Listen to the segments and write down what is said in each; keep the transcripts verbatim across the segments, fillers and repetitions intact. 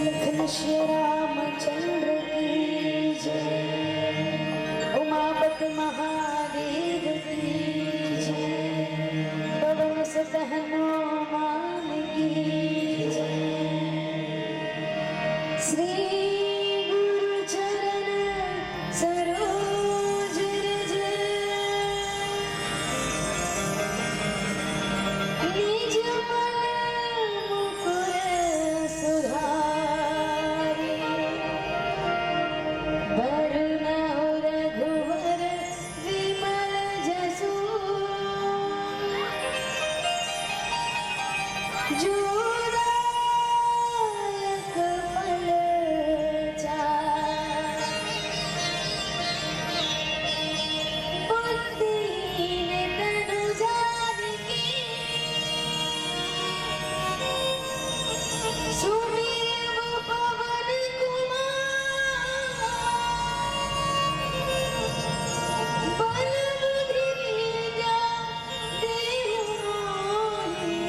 लखन श्री रामचंद्र की जय, उमापति महादेव की जय, पवन सुत हनुमान की जय। श्री गुरु चरण सरोज रज, निज मन मुकुर सुधारि। वरुण रघुवर विमल जसु, जो दायक फल चारि। बुद्धिहीन तनु जानिके, सुमिरब पवन कुमार। बल बुद्धि विद्या देहु मोहि।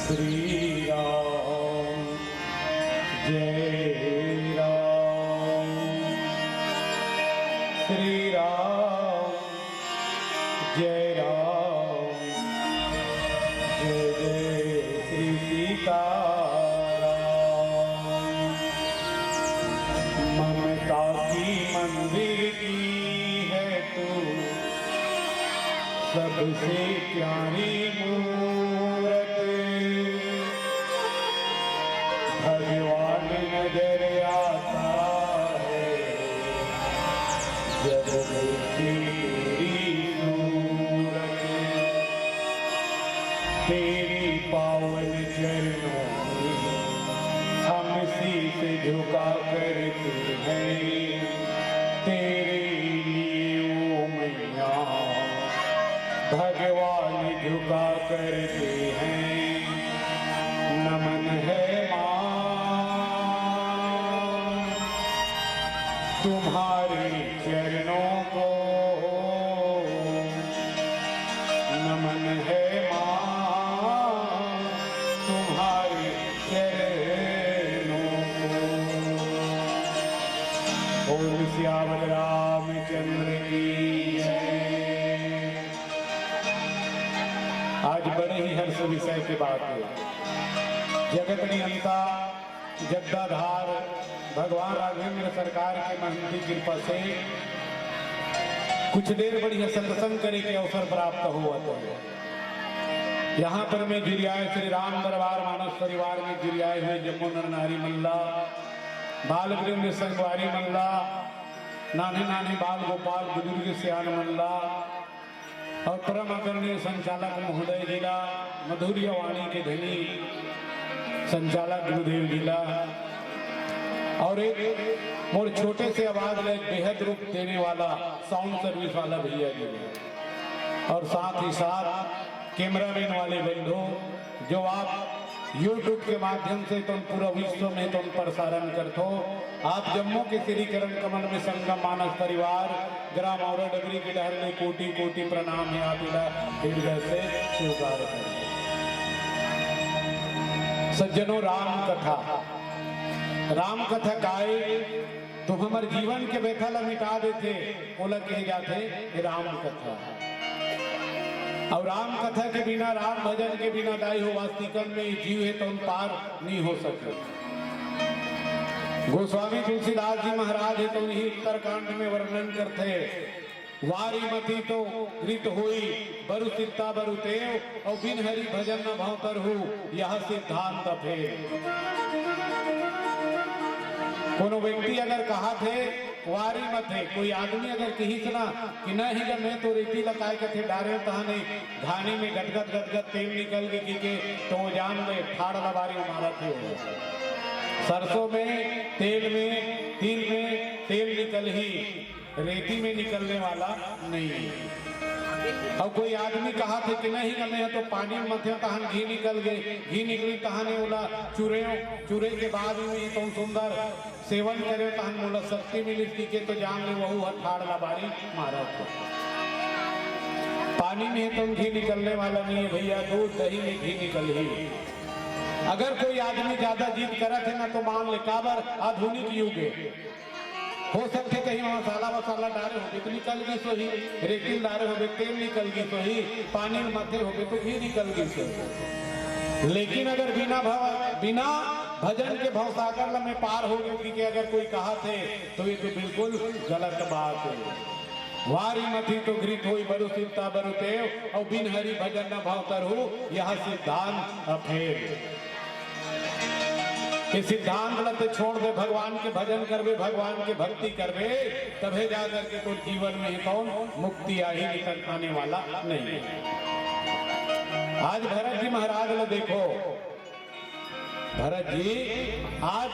श्री राम, जय राम, श्री राम, जय राम, जय जय श्री सीताराम। ममता की मंदिर की है तू सबसे प्यारी मूरत। भगवान नजर आता है जब देखे तेरी सूरत। तेरे पावन चरणों में हम शीश झुका करते हैं। तेरे लिए ओ मैया भगवान झुका करते हैं। नमन है माँ तुम्हारे चरणों को, नमन है माँ तुम्हारे चरणों को। ओम सियावर रामचंद्र की जय। आज बड़े ही हर्ष विषय की बात है, जगत नियंता जगदाधार भगवान राघवेंद्र सरकार के महंती कृपा से कुछ देर बढ़िया सत्संग करे के अवसर प्राप्त होवत है। यहाँ पर मैं जुरियाए श्री राम दरबार मानस परिवार में जुरियाए हुए जम्मो नर नारी मन ला, बाल वृंद संगवारी मन ला, नान्हे नान्हे बाल गोपाल बुजुर्ग सियान मन ला, और परम आदरणीय संचालक महोदय जी ला, मधुर्य वाणी के धनी संचालक गुरुदेव जी ला, और एक मोर छोटे से आवाज ला एक बेहद रूप देने वाला साउंड सर्विस वाला भैया जी ला, और साथ ही साथ कैमरामैन वाले बंधु, जो आप YouTube के माध्यम से तुम पूरा विश्व में तुम प्रसारण करथो। आप जम्मो के श्री चरण कमल में संगम मानस परिवार, ग्राम औरा डगरी के डहर ले कोटि कोटि प्रणाम है, आप इला हृदय से स्वीकार करें। सज्जनों, राम कथा, राम कथा काय तो हमर जीवन के व्यथा ला मिटा देथे, ओला कहे जाथे राम कथा। और राम कथा के बिना, राम भजन के बिना दाई हो वास्तिकन में जीव है तो पार नहीं हो सके। गोस्वामी तुलसीदास जी महाराज है तो इही उत्तरकांड में वर्णन करथे, वारी मती तो घृत होई, बरु सित्ता बरु तेव, और बिन हरि भजन न भव तरहु, यह सिद्धांत फेल। कोनो व्यक्ति अगर कहा थे, वारी मत है, कोई आदमी अगर कहिस ना कि नहीं गा, मैं तो रेती लगाए के थे डारे तहाने घानी में गदगद गदगद तेल निकल गई कि के, तो वो जान ले ठाड़ लबारी मारत है। सरसों में, तेल में, तिल में तेल निकल ही, रेती में निकलने वाला नहीं है। और कोई आदमी कहा थे कि नहीं गा, मैं तो पानी में मथे तहन घी निकल गए, घी निकली तहने ओला चुरे, चुरे के बाद में तो सुंदर सेवन करे तहन मोला शक्ति मिली, कि के तो जान ले वहू हर ठाड़ लबारी मारत हो। पानी में तो घी निकलने वाला नहीं है भैया, दूध दही में घी निकल ही। अगर कोई आदमी ज्यादा जिद करत है ना तो मान ले, काबर आधुनिक युग है। हो सकथे कहीं मसाला वसाला डारे होबे तो निकल गई सोही, रेतिल डारे होबे तेल निकल गई सोही, पानी में मथे होबे तो घी निकल गई सोही। लेकिन अगर बिना भव, बिना भजन के भवसागर ल में पार हो गए कि, कि अगर कोई कहा थे तो ये तो बिल्कुल गलत बात है। वारी मथी तो घृत होई बरु सित्ता बरु तेव, और बिन हरि भजन न भव तरहु, यह सिद्धांत अफेल। ये सिद्धांत ल ते छोड़ दे, भगवान के भजन करबे, भगवान के भक्ति करबे, तभे जा करके तोर जीवन में ही कौन मुक्ति आही, नहीं तो आने वाला नहीं है। आज भरत जी महाराज ल देखो, भरत जी आज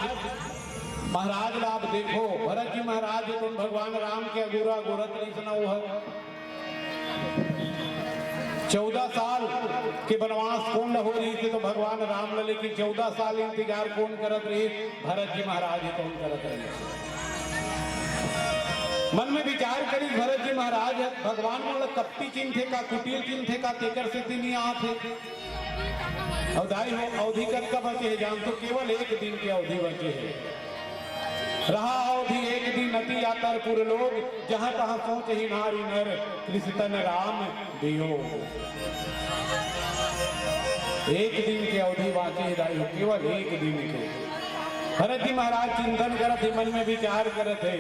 महाराज ल आप देखो, भरत जी महाराज तो भगवान राम के अगोरा अगोरत रहिस ना, वो चौदह साल के वनवास कोन ल हो रहिस हे तो भगवान राम ल, लेकिन चौदह साल इंतजार कोन करत रहिस? भरत जी महाराज ही कोन करत रहिस? मन में विचार करिस भरत जी महाराज, भगवान मोला कपटी चिन्हथे का, कुटिल चिन्हथे का, तेकर सेती नहीं आत हे। अउ दाई हो, अवधि कतका बचे हे जान तो? केवल एक दिन के अवधि बचे हे। रहा अवधि एक दिन अति आतरपुर लोग, जहाँ तहाँ सोचहि नारी नर कृषतन राम वियोग। एक दिन के अवधि बाँचे हे दाई हो, केवल एक दिन के। भरत जी महाराज चिंतन करत हे, मन में विचार करत हे,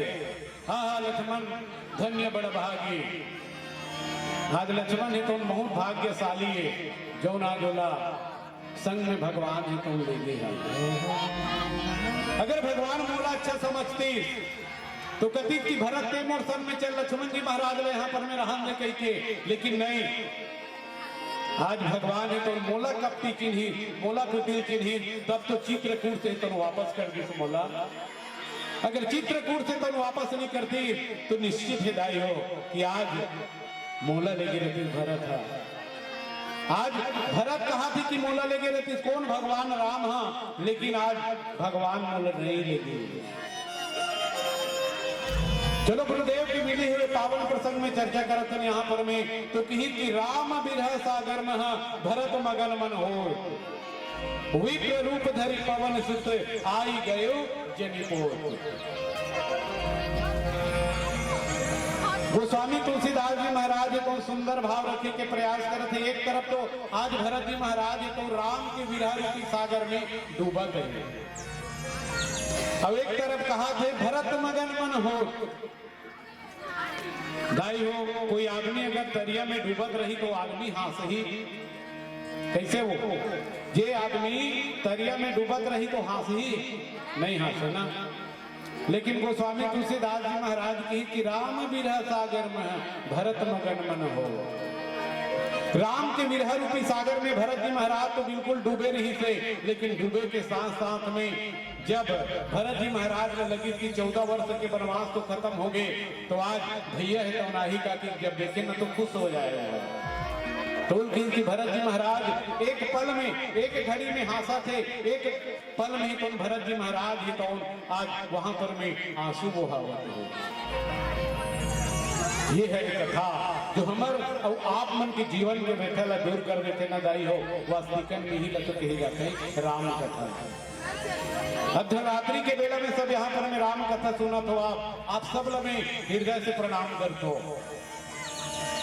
हाँ, हाँ, लक्ष्मण धन्य बड़ भागी। आज लक्ष्मण हे तोन बहुत भाग्यशाली हे, जौन आज ओला संग में भगवान हे तोन लेगे हे। अगर भगवान मोला अच्छा समझतिस तो कतिस कि भरत तें मोर संग में चल, लक्ष्मण जी महाराज ला यहाँ पर में रहन दे कहिके, लेकिन नहीं, आज भगवान हे तोन मोला कपटी चिन्हिस, मोला कुटिल चिन्हिस, तब तो चित्रकूट से तोन वापस कर दिस मोला। अगर चित्रकूट से तोन वापस नहीं करतिस तो निश्चित हे दाई हो कि आज मोला लेगे रहतिस भरत हा। आज भरत कहाथे कि मोला लेगे रहतिस कोन, भगवान राम हा, लेकिन आज भगवान मोला नहीं लेगे। चलो गुरुदेव के मिले हुए पावन प्रसंग में चर्चा करत हन यहाँ पर में, तो कही कि राम बिरह सागर मह भरत मगन मन होय। विप्र रूप धरि पवन सुत आई गयो जनिपोत। गोस्वामी तुलसीदास जी महाराज तो सुंदर भाव रखे के प्रयास करत हे। एक तरफ तो आज भरत जी महाराज तो राम के विरह रूपी सागर में डूबत हे, अब एक तरफ कहाथे भरत मगन मन होत। दाई हो, कोई आदमी अगर तरिया में डूबत रही तो आदमी हाँसही। कैसे हो? जे आदमी तरिया में डूबत रही तो हाँसही, नहीं हाँसे ना। लेकिन गोस्वामी तुलसीदास जी महाराज कही कि राम बिरह सागर मह भरत मगन मन होय। राम के विरह रूपी सागर में भरत जी महाराज तो बिल्कुल डूबे रहिस हे, लेकिन डूबे के साथ साथ में जब भरत जी महाराज ला लगिस कि चौदह वर्ष के वनवास तो खत्म होगे, तो आज भैया हे तौन आही का कि जब देखे ना तो खुश हो जाए। तो उनकी कि भरत जी महाराज एक पल में, एक घड़ी में हाँसथे, एक पल में ही तोन भरत जी महाराज हे तोन आज वहां पर में आंसू बोहावत हे। ये हे कथा जो हमर अउ आप मन के जीवन के व्यथा ला दूर कर देथे ना दाई हो, वास्तिकन में ही ला तो कहे जाथे राम कथा। अर्धरात्रि के बेला में सब यहाँ पर में राम कथा सुनत हो आप, आप सब ला मैं हृदय से प्रणाम करत हो।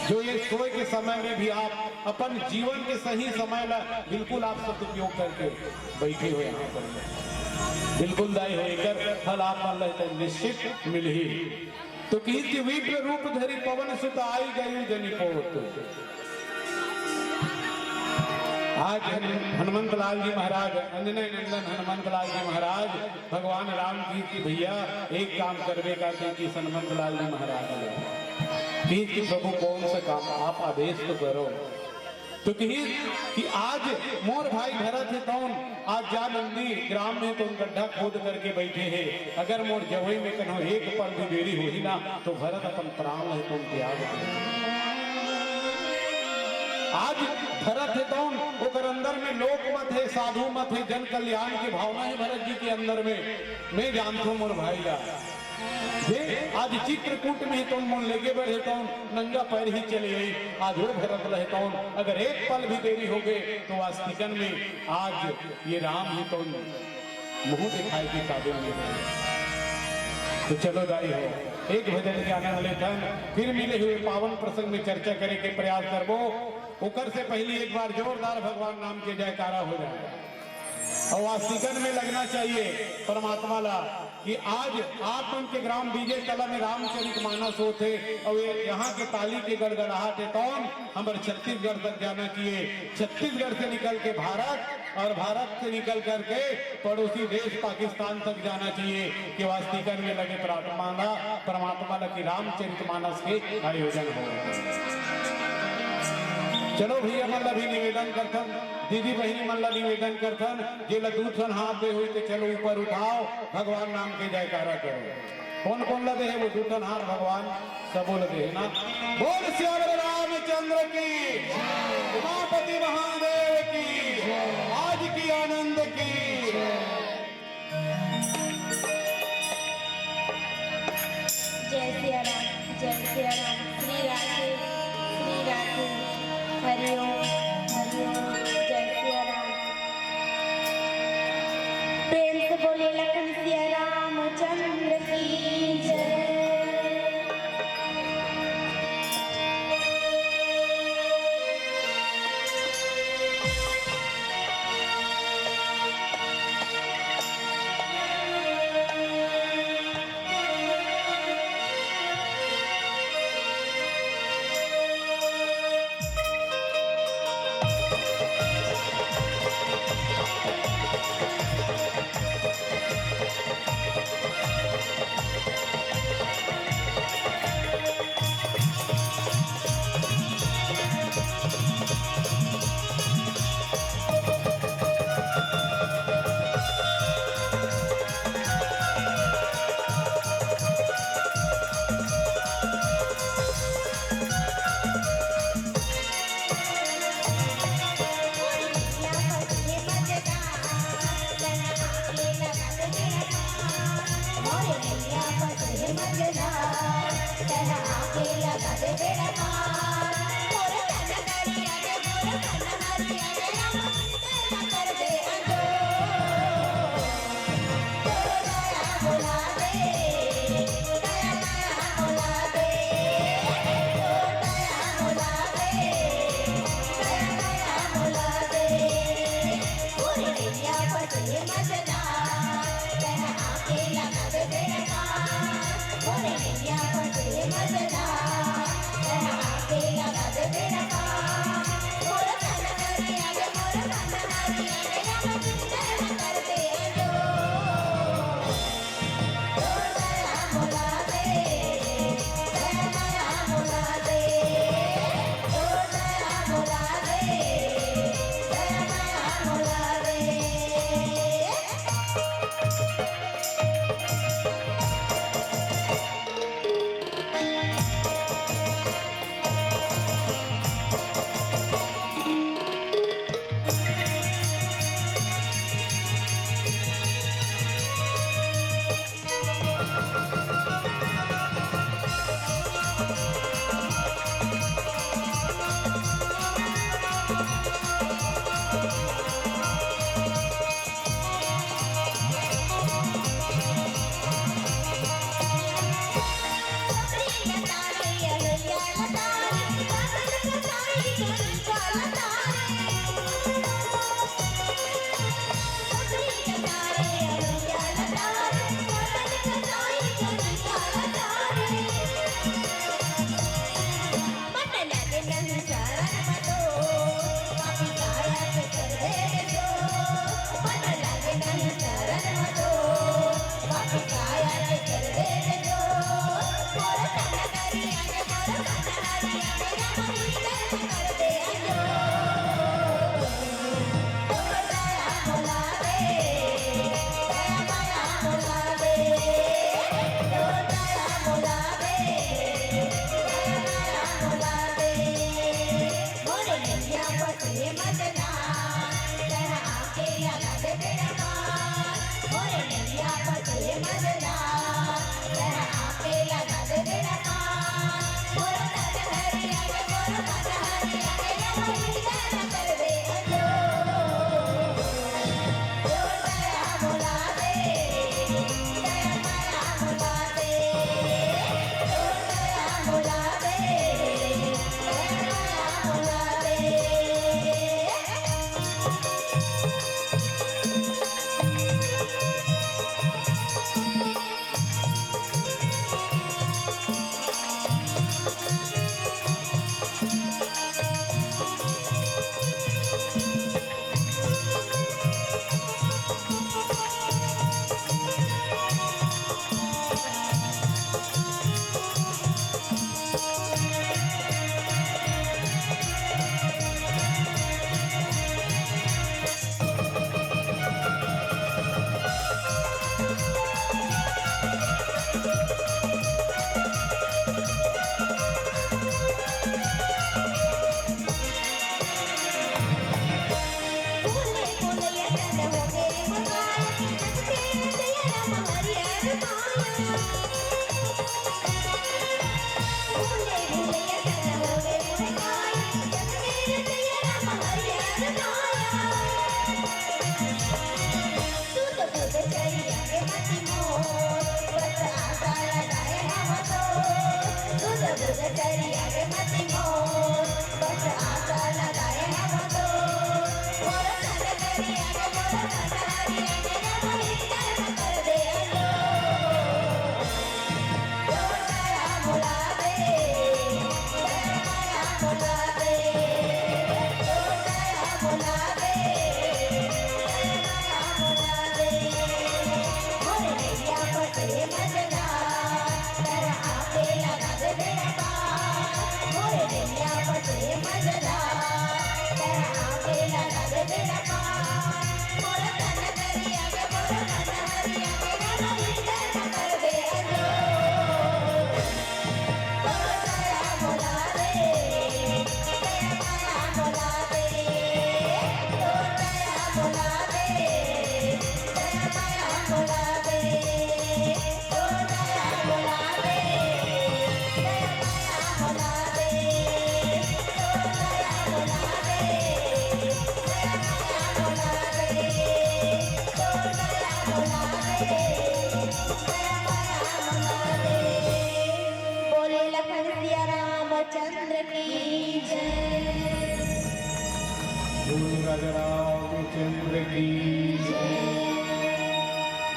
जो ये सोए के समय में भी आप अपन जीवन के सही समय ला बिल्कुल आप सदुपयोग करके बैठे हो यहाँ पर। बिल्कुल दाई हो, एकर फल आप मन ला तो निश्चित मिलही। तो कही कि विप्र रूप धरि पवन सुत आई गयो जनिपोत। आज हन-, हनुमंत लाल जी महाराज, अंजनी नंदन हनुमंत लाल जी महाराज भगवान राम जी की भैया एक काम करबे का, कि हनुमंत लाल जी महाराज जी कि प्रभु कौन सा काम, आप आदेश तो करो। तो कही कि आज मोर भाई भरत हे तौन आज जा नंदी ग्राम में तौन गड्ढा खोद करके बैठे हे, अगर मोर जवई में कन्हो एक पल भी देरी होही ना तो भरत अपन प्राण ला तौन त्याग दे। आज भरत हे तौन ओकर अंदर में लोक मत हे, साधु मत हे, जन कल्याण की भावना हे भरत जी के अंदर में। मैं जानथों मोर भाई ला, जे आज चित्रकूट में हे तौन मोन लेगे बर हे तौन नंगा पैर ही चले आई। आज वो भरत ला हे तौन अगर एक पल भी देरी होगे तो वास्तिकन में आज ये राम हे तौन मुंह दिखाए के काबिल नहीं है। तो चलो दाई हो, एक भजन के आनंद लेथन, फिर मिले हुए पावन प्रसंग में चर्चा करे के प्रयास करबो। ओकर से पहले एक बार जोरदार भगवान नाम के जयकारा हो जाए। अउ वास्तिकन में लगना चाहिए परमात्मा ला कि आज आप मन के ग्राम बीजे कला में रामचरित मानस होथे, अउ ये यहाँ के ताली के गड़गड़ाहट हे तौन हमर छत्तीसगढ़ तक जाना चाहिए, छत्तीसगढ़ से निकल के भारत और भारत से निकल करके पड़ोसी देश पाकिस्तान तक जाना चाहिए कि वास्तिकन में लगे परमात्मा ला, परमात्मा ला कि रामचरित मानस के आयोजन हो। चलो भैया मन ला भी निवेदन करथन, दीदी बहिनी मन ला निवेदन करथन, जेला दू ठन हाथ दे होई ते चलो ऊपर उठाओ, भगवान नाम के जयकारा करो। कौन कौन ला दे हे वो दू ठन हाथ भगवान? सबो ला दे हे ना। बोल सियावर रामचंद्र की, उमापति महादेव की, आज की आनंद की। जय सिया राम, जय सिया राम, श्री राधे, श्री राधे, हरिओम, हरिओम, जय सिया राम।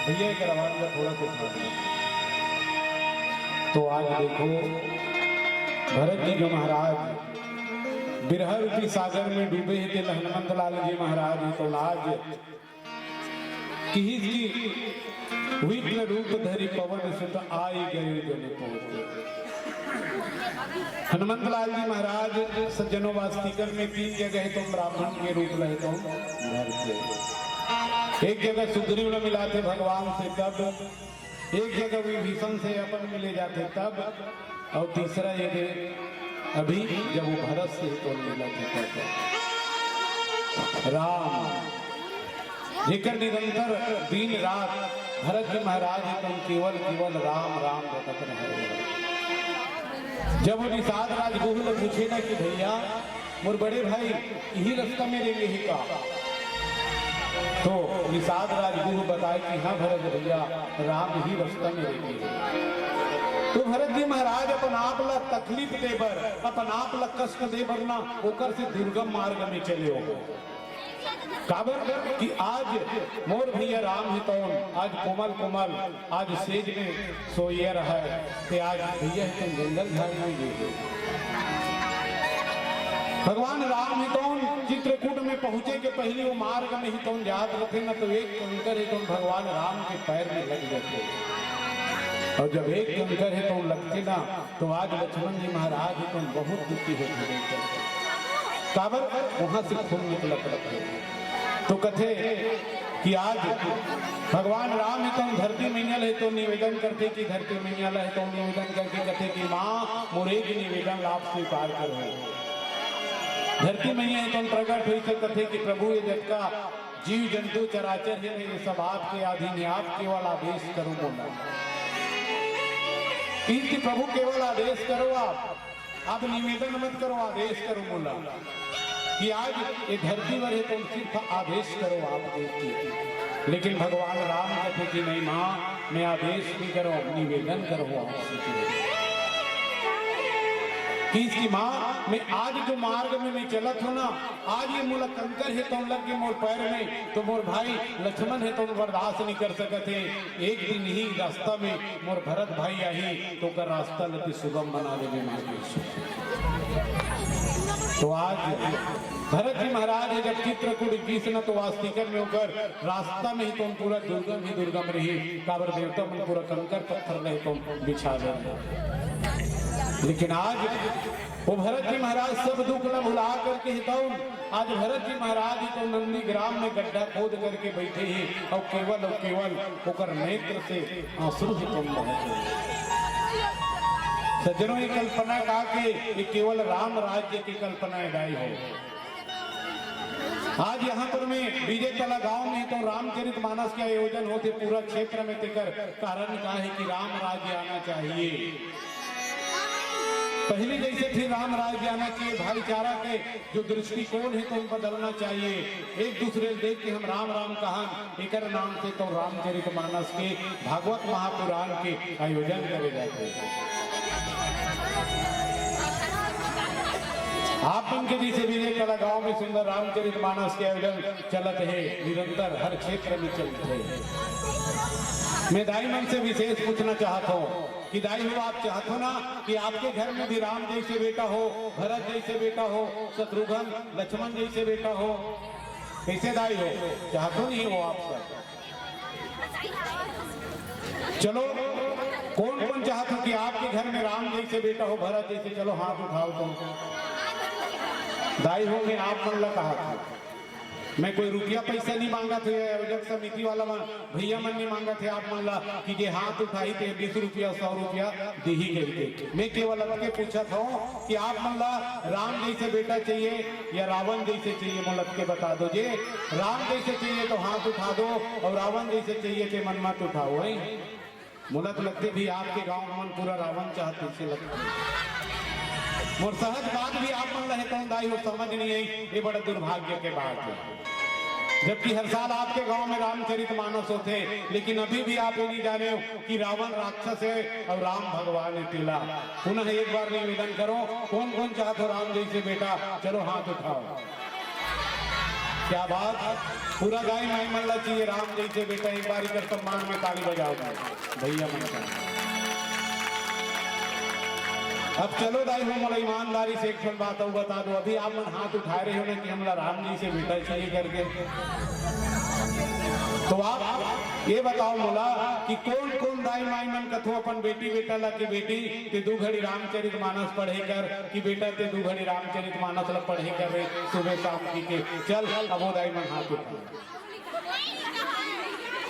भैया, एक आवाज में थोड़ा सा ध्यान दो। तो आज देखो, भरत जी जो महाराज बिरहा रूपी सागर में डूबे हे, तेला हनुमंत लाल जी महाराज हे, तो आज किहिस कि विप्र रूप धरि पवन सुत आइ गए जन पोत। हनुमंत लाल जी महाराज, सज्जनों, वास्तिकन में तीन जगह हे तो ब्राह्मण के रूप लहे तो घर के, एक जगह सुग्रीव ल मिलाथे भगवान से तब, एक जगह विभीषण से अपन मिले जाथे तब, और तीसरा ये दे अभी जब वो भरत से तो मिला थे तब। राम जेकर निरंतर दिन रात भरत जी महाराज हे तो केवल केवल राम राम रटत रहे। जब वो निषाद राजगुह ल पूछे ना कि भैया, मोर बड़े भाई इही रास्ता में रेंगे हे का, तो निषाद राजगुह बताए कि हाँ भरत भैया, राम ही रास्ता में रेंगे हे। तो भरत जी महाराज अपन आप ला तकलीफ दे बर, अपन आप ला कष्ट दे बर ना, ओकर से दुर्गम मार्ग में चले हो। काबर कि आज मोर भैया राम हे तौन, आज कोमल कोमल, आज सेज में सोइया रहय, ते आज भैया हे तौन जंगल झाड़ में गे हे। भगवान राम हे तौन चित्रकूट में पहुंचे के पहली वो मार्ग में हे तौन जात रथे न, तो एक कंकर हे तौन भगवान राम के पैर में लग जाथे। और जब एक कंकर हे तौन लगथे ना, तो आज लक्ष्मण जी महाराज हे तौन बहुत दुखी होथे। काबर वहां से खून निकलत रथे। तो कथे कि आज भगवान राम हे तौन धरती मैया ल हे तौन निवेदन करथे कि धरती मैया ल हे तौन निवेदन करके कथे कि माँ, मोर एक निवेदन ला आप स्वीकार करो। धरती मैया हे तौन प्रकट होइस, कथे कि प्रभु, ये जतका जीव जंतु चराचर हे, ये सब आपके अधीन हे, आप केवल आदेश करो मोला। कि प्रभु केवल आदेश करो आप, आप निवेदन मत करो, आदेश करो मोला कि आज ये धरती पर हे तौन सिर्फ आदेश करो आप देख के। लेकिन भगवान राम कथे कि नहीं माँ, मैं आदेश नहीं करो, निवेदन करो आपसे कि इसकी माँ, मैं आज जो मार्ग में मैं चलत हूँ ना, आज ये मोला कंकर हे तौन लग के मोर पैर में, तो मोर भाई लक्ष्मण हे तौन बर्दाश्त नहीं कर सकत हे। एक दिन ही रास्ता में मोर भरत भाई आही, तो ओकर रास्ता ल ते सुगम बना देबे मार्ग। तो आज भरत जी महाराज हे जब चित्रकूट गिस न, तो वास्तिकन में ओकर रास्ता में हे तौन पूरा दुर्गम ही दुर्गम रही, काबर देवता मन पूरा कंकर पत्थर ल हे तौन बिछा दे। लेकिन आज वो भरत जी महाराज सब दुख ला भुला करके हे तौन आज भरत जी महाराज हे तौन नंदी ग्राम में गड्ढा खोद करके बैठे हे और केवल और केवल ओकर नेत्र से आंसू हे तौन बहत हे। सज्जनों, ये कल्पना का के ये केवल राम राज्य की कल्पना हे दाई हो। आज यहाँ पर में विजय तला गांव में तो रामचरित मानस के आयोजन होथे पूरा क्षेत्र में, तेकर कारण का हे कि राम राज्य आना चाहिए। पहले जैसे फिर राम राज्य आना चाहिए, भाईचारा के जो दृष्टिकोण हे तो बदलना चाहिए। एक दूसरे ल देख के हम राम राम कहन, एकर नाम से तो रामचरित मानस के, भागवत महापुराण के आयोजन करे जाथे। आप मन के जैसे विजय तला गांव में सुंदर रामचरित मानस के आयोजन चलत हे, निरंतर हर क्षेत्र में चलत हे। मैं दाई मन से विशेष पूछना चाहत हूँ कि दाई हो, आप चाहत हो ना कि आपके घर में भी राम जैसे बेटा हो, भरत जैसे बेटा हो, शत्रुघ्न लक्ष्मण जैसे बेटा हो? कैसे दाई हो, चाहत हो नहीं हो आप सब? चलो, कौन कौन चाहत हो कि आपके घर में राम जैसे बेटा हो, भरत जैसे? चलो हाथ उठाओ तुम। दाई हो, मैं आप मन ला कहा था, मैं कोई रुपया पैसा नहीं मांगत हे, आयोजक समिति वाला मन, भैया मन नहीं मांगत हे आप मन ला कि जे हाथ उठाही ते बीस रुपया, सौ रुपया देही कहिके। मैं केवल अतके पूछत हूँ कि आप मन ला राम जैसे बेटा चाहिए या रावण जैसे चाहिए, मोला अतके बता दो। जे राम जैसे चाहिए तो हाथ उठा दो और रावण जैसे चाहिए ते मन मत उठाओ, है? मोला तो लगथे भी आपके गांव मन पूरा रावण चाहत हे, ऐसे लगथे। मोर सहज बात भी आप मन ला हे तौन दाई हो समझ नहीं आई, ये बड़ा दुर्भाग्य के बात हे। जबकि हर साल आपके गांव में रामचरित मानस होथे, लेकिन अभी भी आप ये नहीं जाने हो कि रावण राक्षस हे और राम भगवान हे। तेला पुनः एक बार निवेदन करो, कौन कौन चाहत हो राम जैसे बेटा, चलो हाथ उठाओ। क्या बात। पूरा दाई माई मन ला चाहिए राम जैसे बेटा, एक बार इकर सम्मान में ताली बजाओ भैया मन का। अब चलो दाई हो, मोला ईमानदारी से एक ठन बात अउ बता दो। अभी आप मन हाथ उठाए रहे हो ना कि हमला राम जैसे बेटा चाहिए करके। तो आप ये बताओ मोला कि कोन कोन दाई माई मन कथो अपन बेटी बेटा ला कि बेटी ते दू घड़ी रामचरित मानस पढ़े कर, कि बेटा ते दू घड़ी रामचरित मानस ला पढ़े कर रे सुबह शाम की के। चल अब वो दाई मन हाथ उठा।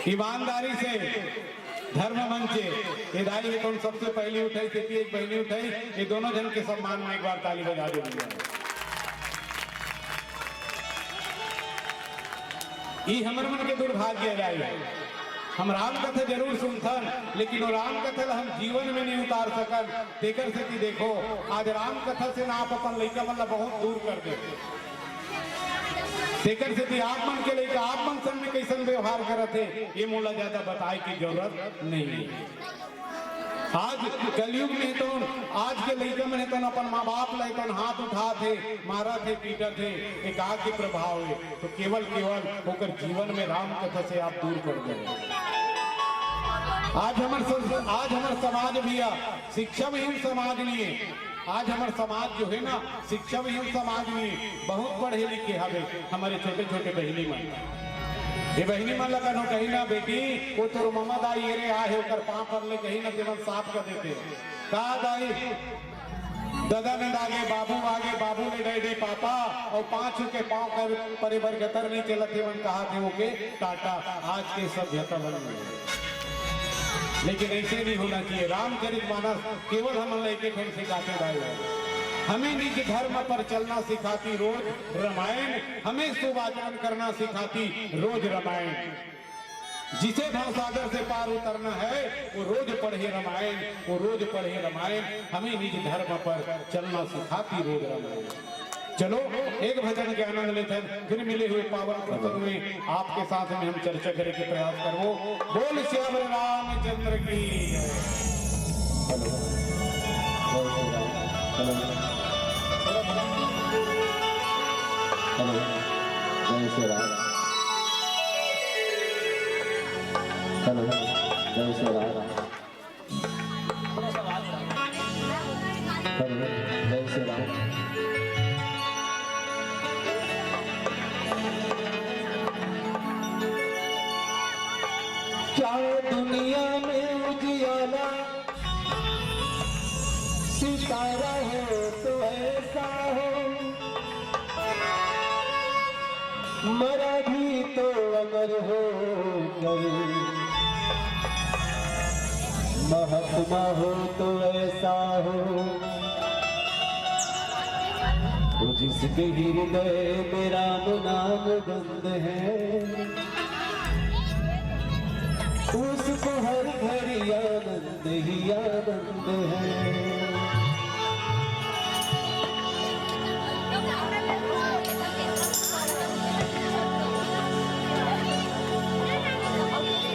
ईमानदारी से धर्म मंच, ये दाई ये कौन सबसे पहली उठाई, सेती एक बहनी उठाई, ये दोनों जन के सम्मान में एक बार ताली बजा दो भैया। ई हमर मन के दुर्भाग्य हे दाई। हम राम कथा जरूर सुनथन, लेकिन वो राम कथा ला हम जीवन में नहीं उतार सकन। तेकर सेती देखो, आज राम कथा से ना आप अपन लइका मन ला बहुत दूर कर दे। तेकर सेती आप मन के लइका आप मन संग में कैसन व्यवहार करत हे, ये मोला ज्यादा बताए की जरूरत नहीं है। आज कलयुग में तो आज के लइका मन हे तो अपन माँ बाप ला अपन हाथ उठात हे, मारत हे, पीटत हे, एक आग के प्रभाव है। तो केवल केवल ओकर जीवन में राम कथा से आप दूर कर दे। आज हमर सं-, आज हमर समाज भैया शिक्षा विहीन समाज नहीं है। आज हमर समाज जो है ना, शिक्षा विहीन समाज नहीं है, बहुत पढ़े लिखे हवे हमारे छोटे छोटे बहिनी मन। ये बहिनी मन ला कनो कही ना, "बेटी, वो तोर ममा दाई ये रे आहे, ओकर पाँव पर ले," कही ना, तेमन साफ कर देते। का दाई, ददा ने दागे, बाबू आगे, बाबू ने डे डे पापा, और पाँच के पाँव कर परे बर गतर नहीं चलत हे, मन कहा थे ओके टाटा। आज के सभ्यता बन गई। लेकिन ऐसे नहीं होना चाहिए। रामचरित मानस केवल हमन ला एक ठन सिखाथे दाई। हमें निज धर्म पर चलना सिखाती रोज रमायण, हमें शुभ आचरण करना सिखाती रोज रमायण। जिसे भवसागर से पार उतरना है, वो रोज पढ़े रमायण, वो रोज पढ़े रमायण, हमें निज धर्म पर चलना सिखाती रोज रमायण। चलो, एक भजन के आनंद लेथन, फिर मिले हुए पावन प्रसंग में आपके साथ में हम चर्चा करे के प्रयास करबो। बोल सियावर रामचंद्र की जय। हेलो, जय श्री राम। हेलो, हेलो, जय श्री राम। हेलो, जय श्री राम। हेलो, जय श्री राम। क्या दुनिया में उजियाला सितारा हो तो ऐसा हो, मरा भी तो अमर हो कर महात्मा हो तो ऐसा हो। वो जिसके हृदय में राम नाम बंद है, उसको हर घड़ी आनंद ही आनंद है।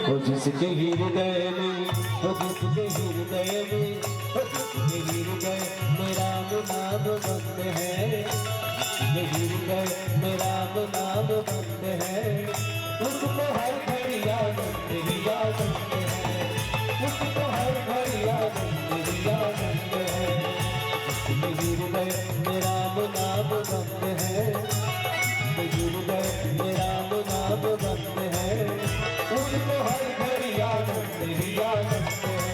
वो जिसके हृदय में, वो जिसके हृदय में, वो जिसके हृदय में राम नाम बंद है, जिसके हृदय में राम नाम बंद है, उसको हर घड़ी आनंद ही आनंद है, उसको हर घड़ी आनंद ही आनंद है। जिसके हृदय में राम नाम बंद है, जिसके हृदय में राम नाम बंद है, उसको हर घड़ी आनंद ही आनंद है,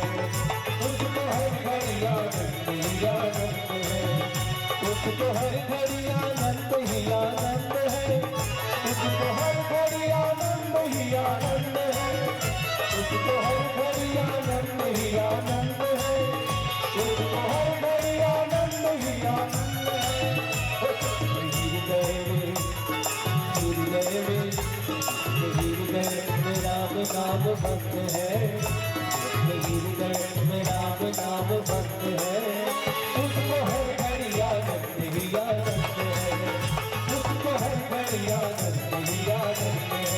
उसको हर घड़ी आनंद ही आनंद है, उसको हर घड़ी आनंद ही आनंद है, उसको हर घड़ी आनंद ही आनंद है, उसको हर घड़ी आनंद ही आनंद है, उसको हर घड़ी आनंद ही आनंद है। ओ हृदय में, हृदय में, हृदय में राम नाम बंद है, हृदय में राम नाम बंद है, उसको हर घड़ी आनंद ही आनंद है, उसको हर घड़ी आनंद ही आनंद है।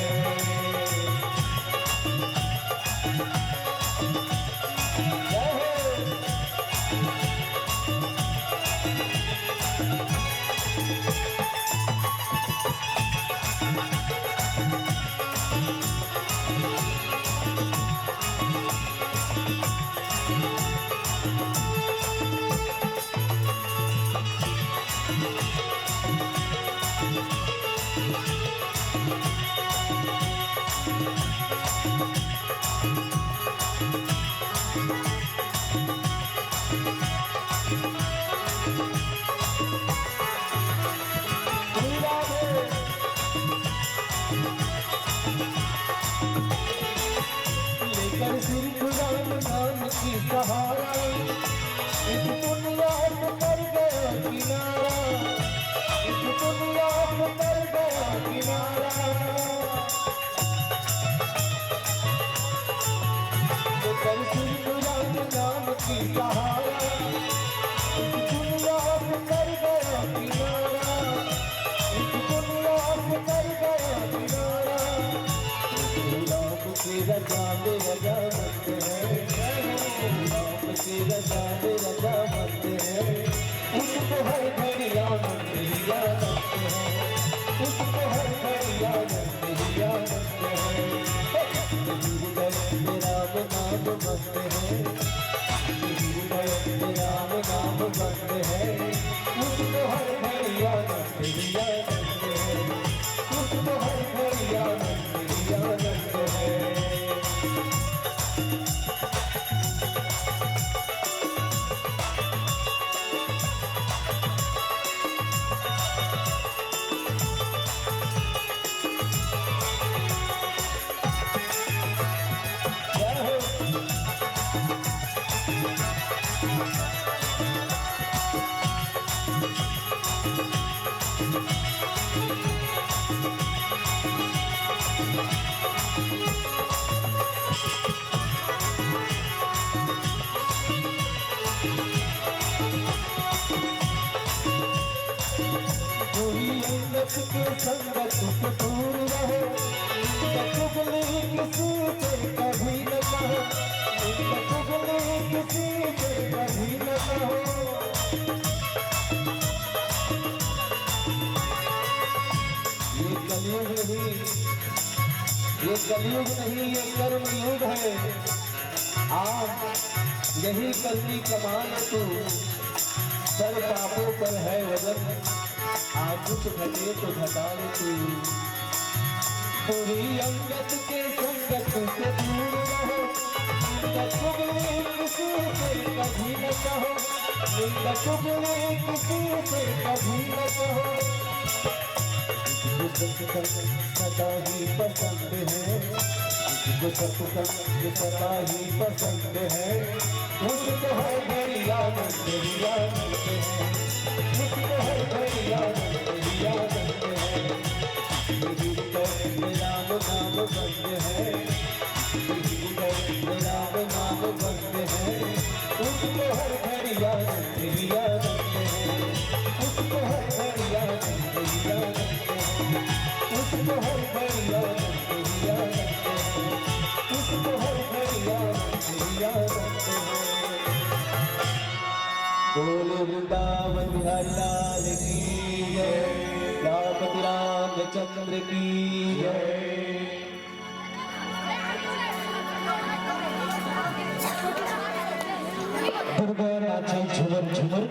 जय हो। लेकर सिर्फ राम नाम की सहारा, इस दुनिया से कर गया किनारा, इस दुनिया से कर गया किनारा। लेकर सिर्फ राम नाम की सहारा, इस दुनिया से कर गया किनारा, इस दुनिया से कर गया किनारा। राम के रजा में रजामंद है, राम के रजा में रजामंद है, उसको हर घड़ी आनंद ही आनंद है, उसको हर घड़ी आनंद ही आनंद है। हृदय में राम नाम मस्त है, हृदय में राम नाम मस्त है, उसको हर घड़ी आनंद ही आनंद है, उसको हर घड़ी आनंद ही आनंद है। बुरी अंगत के संगत से दूर रहो, चुगली किसी से कभी न कहो, चुगली किसी से कभी न कहो। ये कलयुग नहीं, ये कलयुग नहीं, ये कर्म युग है। आज यही कल की कमाल तू, सब पापों पर है वजन। आज कुछ घटे तो घटा ले तू। बुरी अंगत के संगत से दूर रहो, निंदा चुगली किसी से कभी न कहो, निंदा चुगली किसी से कभी न कहो। मुझको सत्संग सदा ही पसंद है, मुझको सत्संग सदा ही पसंद है, मुझको हर घड़ी आनंद ही आनंद है, मुझको हर घड़ी आनंद ही आनंद है। हृदय में राम नाम बंद है, हृदय में राम नाम बंद है, उसको हर घड़ी आनंद ही आनंद है, उसको हर घड़ी आनंद ही आनंद है, उसको हर घड़ी आनंद ही आनंद है, उसको हर घड़ी आनंद ही आनंद है। बोले वृंदावन बिहारी लाल की जय, रामपति रामचंद्र की जय। दुर्गा नाचे झुमर झुमर।